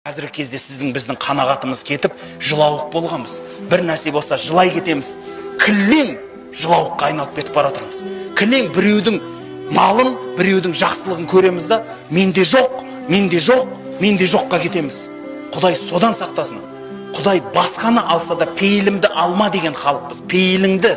Қазіргі кезде сіздің, біздің қанағатымыз кетіп, жылауық болғанбыз. Бір нәрсе болса, жылай кетеміз. Кілең жылауыққа айналып кетіп бара жатырмыз. Кілең біреудің малын, біреудің жақсылығын көреміз да, менде жоқ, менде жоқ, менде жоққа кетеміз. Құдай содан сақтасын. Құдай басқаны алса да, пейілімді алма деген халықпыз. Пейіліңді,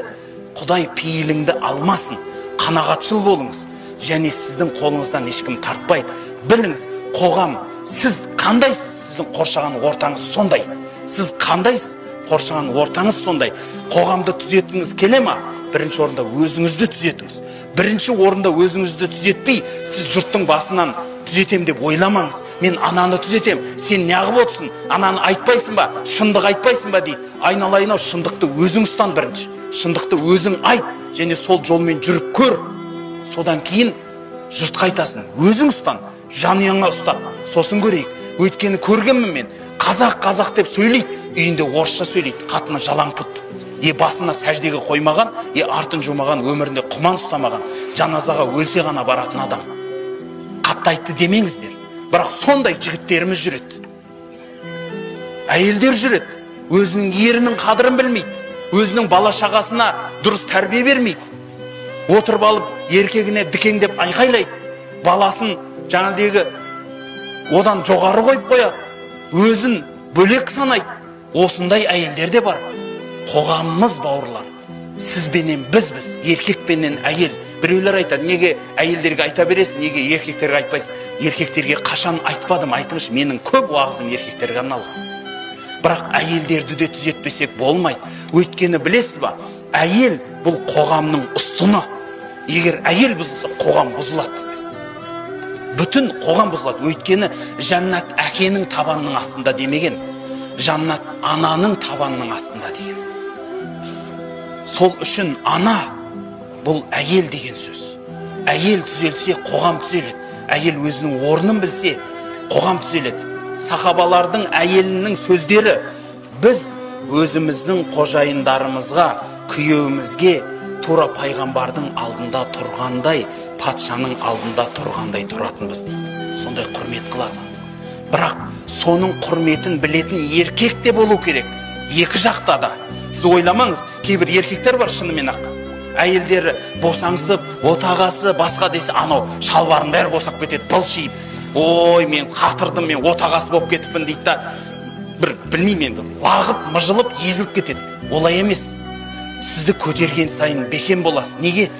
Құдай пейіліңді алмасын. Қанағатшыл болыңыз. Және сіздің қолыңыздан ешкім тартпайды. Біліңіз, қоғам, сіз қандайсыз, сіздің қоршаған ортаңыз сондай. Сіз қандайсыз, қоршаған ортаңыз сондай. Қоғамды түзеткіңіз келе ма? Бірінші орында өзіңізді түзетіңіз. Бірінші орында өзіңізді түзетпей, сіз жұрттың басынан түзетем деп ойламаңыз. Мен ананы түзетем, сен неғып отырсың, ананы айтпайсың ба, шындық айтпайсың ба дейді. Айналайын ау, шындықты өзің ұстан бірінші. Шындықты өзің айт және сол жолмен жүріп көр. Содан кейін жұртқа айтасың, өзің ұстан, жанұяңа ұстат, сосын көрейік. Өйткені көргенмін мен, қазақ қазақ деп сөйлейді, үйінде орысша сөйлейді, қатыны жалаң пұт. Е басына сәждеге қоймаған, е артын жумаған, өмірінде құман ұстамаған, жаназаға өлсе ғана баратын адам. Қатты айтты демеңіздер, бірақ сондай жігіттеріміз жүреді. Әйелдер жүреді, өзінің ерінің қадірін білмейді, өзінің бала шағасына дұрыс тәрбие бермейді. Отырып алып еркегіне дікеңдеп айқайлайды, баласын жаңағыдегі одан жоғары қойып қояды, өзін бөлек санайды. Осындай әйелдер де бар. Қоғамымыз, бауырлар, сізбенен бізбіз, еркекпенен әйел. Біреулер айтады, неге әйелдерге айта бересің, неге еркектерге айтпайсың? Еркектерге қашан айтпадым, айтыңызшы, менің көп уағызым еркектерге арналған. Бірақ әйелдерді де түзетпесек болмайды. Өйткені білесіз ба, әйел бұл қоғамның ұстыны. Егер әйел бұзылса, қоғам бұзылады. Бүтін қоғам бұзылады. Өйткені жәннат әкенің табанының астында демеген, жәннат ананың табанының астында деген. Сол үшін ана бұл әйел деген сөз. Әйел түзелсе, қоғам түзеледі. Әйел өзінің орнын білсе, қоғам түзеледі. Сахабалардың әйелінің сөздері: біз өзіміздің қожайындарымызға, күйеуімізге тура пайғамбардың алдында тұрғандай, патшаның алдында тұрғандай тұратынбыз дейді. Сондай құрмет қылады. Бірақ соның құрметін білетін еркек те болу керек. Екі жақта да. Сіз ойламаңыз, кейбір еркектер бар шынымен ақ. Әйелдері босаңсып, отағасы басқа десе, анау шалбарын бәрі босап кетеді, былшиып. Ой, мен қатырдым, мен отағасы болып кетіппін дейді да, бір білмеймін енді, лағып, мыжылып, езіліп кетеді. Олай емес. Сізді көтерген сайын бекем боласыз. Неге?